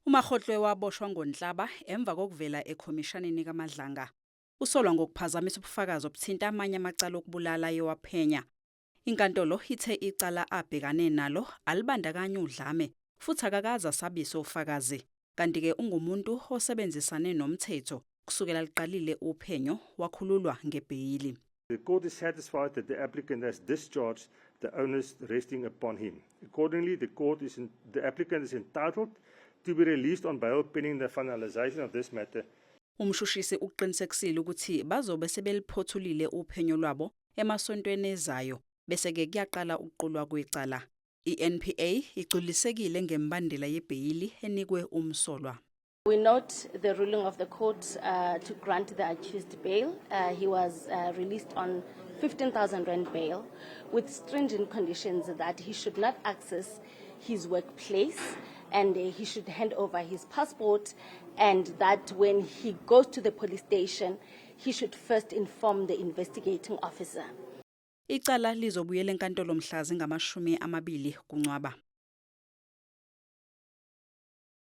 UMakgotle waboshwa ngoNhlaba emva kokuvela ekhomishaneni kaMadlanga. Usolwa ngokuphazamisa ubufakazi obuthinta amanye amacala okubulala ayewaphenya. Inkantolo ithe icala abhekane nalo alibandakanyi udlame futhi akakaze asabise ofakazi. Kanti-ke ungumuntu osebenzisane nomthetho kusukela liqalile uphenyo, wakhululwa ngebheyili. The court is satisfied that the applicant has discharged the onus resting upon him. Accordingly, the applicant is entitled to be released on bail pending the finalization of this matter. Umshushisi uqinisekisile ukuthi bazobe sebeliphothulile uphenyo lwabo emasontweni ezayo, bese-ke kuyaqala ukuqulwa kwecala. I-NPA igculisekile ngemibandela yebheyili enikwe umsolwa. We note the ruling of the court to grant the accused bail. He was released on R15,000 bail with stringent conditions that he should not access his workplace and he should hand over his passport, and that when he goes to the police station, he should first inform the investigating officer. Icala lizobuyela enkantolo mhla zingama-20 kuNcwaba.